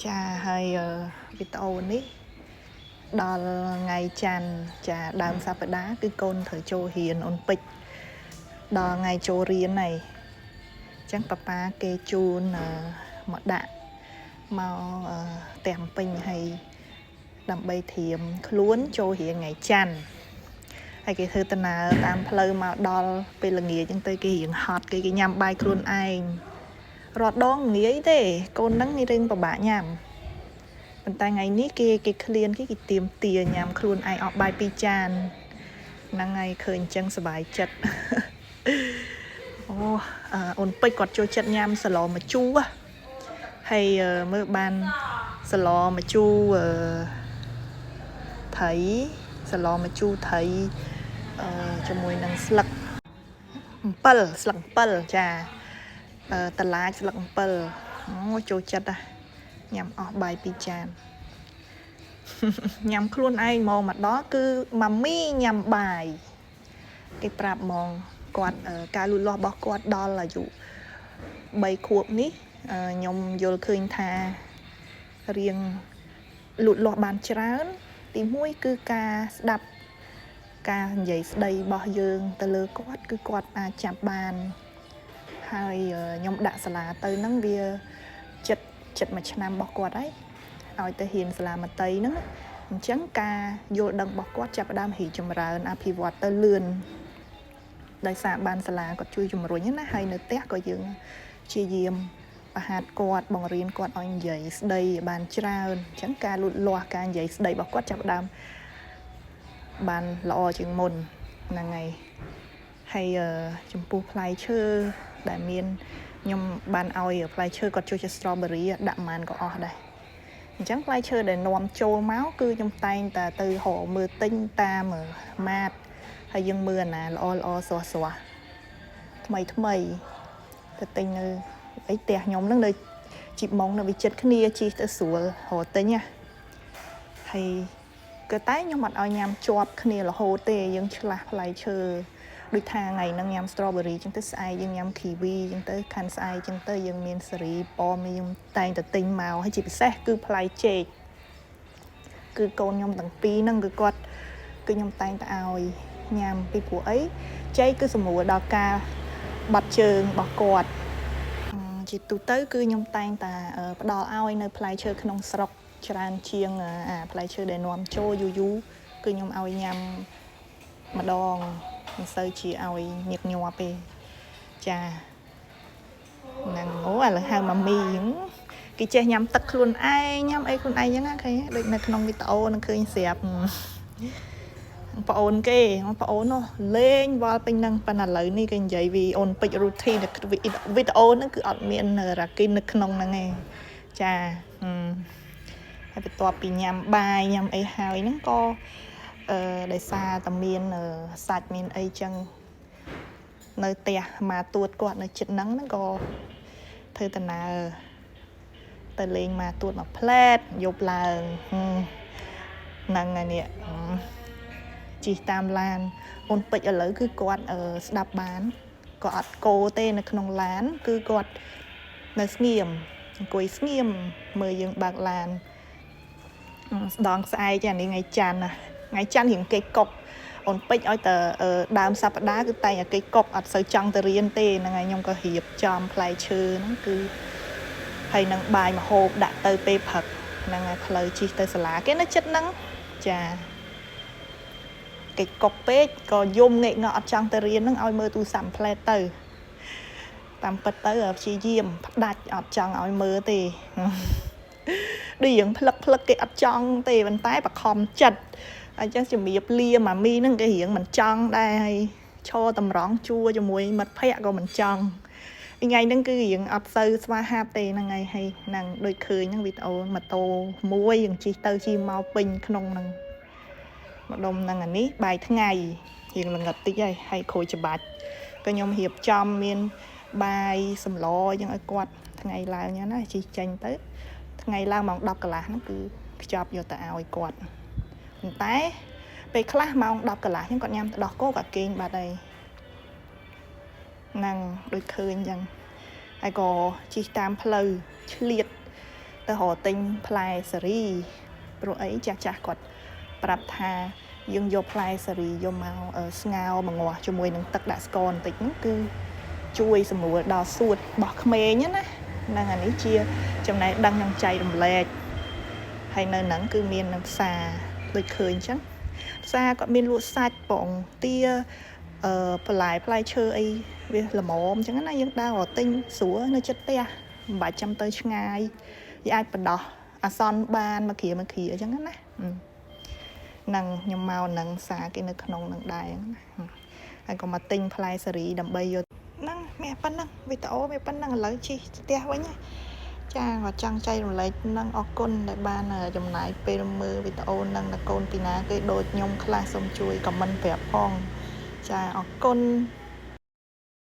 ចាហើយវីដេអូនេះដល់ថ្ងៃច័ន្ទចាដើមសប្តាហ៍គឺកូនត្រូវចូលរៀនអូនពេជ្រដល់ថ្ងៃចូលរៀនហើយអញ្ចឹងប៉ាប៉ាគេជូនមកដាក់មកផ្ទះពេញហើយដើម្បីត្រៀមខ្លួនចូលរៀនថ្ងៃច័ន្ទហើយគេធ្វើដំណើរតាមផ្លូវមកដល់ពេលល្ងាចអញ្ចឹងទៅគេរៀងហត់គេញ៉ាំបាយខ្លួនឯងរាល់ដងងាយទេកូនហ្នឹងមានរឿងពិបាកញ៉ាំប៉ុន្តែថ្ងៃនេះគេគេឃ្លានគេគេទៀមទាញ៉ាំខ្លួនឯងអស់បាយពីរចានហ្នឹងហើយឃើញអញ្ចឹងសប្បាយចិត្តអូអូនពេជ្រគាត់ចូលចិត្តញ៉ាំសឡម្ជូរហើយមើលបានសឡម្ជូរអឺត្រីសឡម្ជូរត្រីអឺជាមួយនឹងស្លឹកអំពិលស្លឹកអំពិលចាតឡាចស្លឹកអំពិលអូចូលចិត្តណាញ៉ាំអស់បាយពីរចានញ៉ាំខ្លួនឯងហ្មងមកដល់គឺម៉ាមីញ៉ាំបាយគេប្រាប់ហ្មងគាត់ការលូតលាស់របស់គាត់ដល់អាយុ3ខួបនេះខ្ញុំយល់ឃើញថារៀងលូតលាស់បានច្រើន ទី1គឺការស្ដាប់ការនិយាយស្ដីរបស់យើងទៅលើគាត់គឺគាត់អាចចាប់បានហើយខ្ញុំដាក់សាលាទៅហ្នឹងវាចិត្តចិត្តមួយឆ្នាំរបស់គាត់ហើយឲ្យទៅរៀនសាលាមត្តេយ្យហ្នឹងអញ្ចឹងការយល់ដឹងរបស់គាត់ចាប់ផ្ដើមរីកចម្រើនអភិវឌ្ឍទៅលឿនដោយសារបានសាលាគាត់ជួយជំរុញណាហើយនៅផ្ទះក៏យើងព្យាយាមបង្ហាត់គាត់បង្រៀនគាត់ឲ្យនិយាយស្ដីឲ្យបានច្រើនអញ្ចឹងការលូតលាស់ការនិយាយស្ដីរបស់គាត់ចាប់ផ្ដើមបានល្អជាងមុនហ្នឹងហើយហើយចំពោះផ្លែឈើដែលមានខ្ញុំបានឲ្យផ្លែឈើគាត់ចូលចិត្ត strawberry ដាក់ប៉ុន្មានក៏អស់ដែរអញ្ចឹងផ្លែឈើដែលនាំចូលមកគឺខ្ញុំតែងតែទៅរកមើលទិញតាមម៉ាតហើយយើងមើលអាណាល្អល្អស្រស់ស្រស់ថ្មីថ្មីទៅទិញនៅអីផ្ទះខ្ញុំហ្នឹងនៅជីបម៉ុងនៅវិចិត្រគ្នាជិះទៅស្រួលរកទិញណាហើយក៏តែខ្ញុំអត់ឲ្យញ៉ាំជាប់គ្នារហូតទេយើងឆ្លាស់ផ្លែឈើដូចថាថ្ងៃហ្នឹងញ៉ាំ strawberry ចឹងទៅស្អែកយើងញ៉ាំ kiwi ចឹងទៅខាន់ស្អែកចឹងទៅយើងមានសេរីប៉មខ្ញុំតែងតែទិញមកហើយជាពិសេសគឺផ្លែចេកគឺកូនខ្ញុំទាំងពីរហ្នឹងគឺគាត់គឺខ្ញុំតែងតែឲ្យញ៉ាំពីព្រោះអីចេកគឺសម្រួលដល់ការបត់ជើងរបស់គាត់ជាទូទៅគឺខ្ញុំតែងតែផ្ដល់ឲ្យនៅផ្លែឈើក្នុងស្រុកច្រើនជាងអាផ្លែឈើដែលនាំចូលយូរយូរគឺខ្ញុំឲ្យញ៉ាំម្ដងមិនសូវជាឲ្យញឹកញាប់ទេចាហ្នឹងអូឥឡូវហៅម៉ាមីគេចេះញ៉ាំទឹកខ្លួនឯងញ៉ាំអីខ្លួនឯងចឹងណាឃើញដូចនៅក្នុងវីដេអូនឹងឃើញស្រាប់បងអូនគេបងប្អូននោះលេងវល់ពេញហ្នឹងប៉ុន្តែឥឡូវនេះគេនិយាយវីអូនពេជ្រ routine វីដេអូហ្នឹងគឺអត់មានរ៉ាគីននៅក្នុងហ្នឹងឯងចាហើយបន្ទាប់ពីញ៉ាំបាយញ៉ាំអីហើយហ្នឹងក៏អឺដោយសារតែមានសាច់មានអីចឹងនៅផ្ទះម៉ាទួតគាត់នៅចិត្តហ្នឹងហ្នឹងក៏ធ្វើដំណើរទៅលេងម៉ាទួតមួយផ្លែតយប់ឡើងហ្នឹងហើយនេះជិះតាមឡានអូនពេជ្រឥឡូវគឺគាត់ស្ដាប់បានក៏អត់គោទេនៅក្នុងឡានគឺគាត់នៅស្ងៀមអង្គុយស្ងៀមមើលយើងបើកឡានស្ដងស្អែកអានេះថ្ងៃច័ន្ទណាថ្ងៃច័ន្ទរៀងគេកុកអូនពេជ្រឲ្យតែដើមសប្តាហ៍គឺតែងឲ្យគេកុកអត់សូវចង់ទៅរៀនទេហ្នឹងហើយខ្ញុំក៏រៀបចំផ្លែឈើហ្នឹងគឺហើយនឹងបាយម្ហូបដាក់ទៅពេលព្រឹកហ្នឹងហើយផ្លូវជិះទៅសាលាគេនៅចិត្តហ្នឹងចាគេកុកពេកក៏យំងែកងក់អត់ចង់ទៅរៀនហ្នឹងឲ្យមើលទូរស័ព្ទផ្លែទៅតាមពិតទៅព្យាយាមផ្ដាច់អត់ចង់ឲ្យមើលទេដូចរៀងផ្លឹកផ្លឹកគេអត់ចង់ទេប៉ុន្តែបខំចិត្តអញ្ចឹងជំរាបលាម៉ាមីហ្នឹងគេរៀងមិនចង់ដែរហើយឈរតម្រង់ជួជាមួយមិត្តភ័ក្តិក៏មិនចង់ថ្ងៃហ្នឹងគឺរៀងអត់សូវស្វាហាប់ទេហ្នឹងហើយហើយហ្នឹងដូចឃើញហ្នឹងវីដេអូម៉ូតូមួយយើងជិះទៅជិះមកពេញក្នុងហ្នឹងម្ដុំហ្នឹងអានេះបាយថ្ងៃរៀងល្ងិតតិចហើយហើយក្រួយច្បាច់ក៏ខ្ញុំរៀបចំមានបាយសម្លអញ្ចឹងឲ្យគាត់ថ្ងៃឡើងអញ្ចឹងណាជិះចេញទៅថ្ងៃឡើងម៉ោង10កន្លះហ្នឹងគឺខ្ចប់យកទៅឲ្យគាត់ប៉ុន្តែពេលខ្លះម៉ោង10កន្លះហ្នឹងគាត់ញ៉ាំទឹកដោះគោគាត់គេងបាត់ហើយហ្នឹងដូចឃើញអញ្ចឹងហើយក៏ជិះតាមផ្លូវឆ្លៀត ទៅរកទិញផ្លែសារីព្រោះអីចាស់ចាស់គាត់ប្រាប់ថាយើងយកផ្លែសារីយកមកស្ងោរម្ងាស់ជាមួយនឹងទឹកដាក់ស្ករបន្តិចហ្នឹងគឺជួយសម្រួលដល់សួតរបស់ក្មេងណាហ្នឹងអានេះជាចំណេះដឹងក្នុងចែករំលែកហើយនៅហ្នឹងគឺមាននៅផ្សារដូចឃើញអញ្ចឹងផ្សារគាត់មានលក់សាច់ពងទាអឺបន្លែផ្លែឈើអីវាល្មមអញ្ចឹងណាយើងដើររកទិញស្រួលនៅចិត្តផ្ទះមិនបាច់ចាំទៅឆ្ងាយយើងអាចបណ្ដោះអាសន្នបានមួយគ្រាមួយគ្រាអញ្ចឹងណាហ្នឹងខ្ញុំមកហ្នឹងផ្សារគេនៅក្នុងហ្នឹងដែរណាហើយក៏មកទិញផ្លែសារីដើម្បីយកហ្នឹងមានប៉ុណ្ណឹងវីដេអូមានប៉ុណ្ណឹងឥឡូវជិះផ្ទះវិញណាចាក៏ចង់ចែករំលែកនឹងអរគុណដែលបានចំណាយពេលមើលវីដេអូនឹងដល់កូនពីណាគេដូចខ្ញុំខ្លះសូមជួយ comment ប្រាប់ផងចាអរគុណ។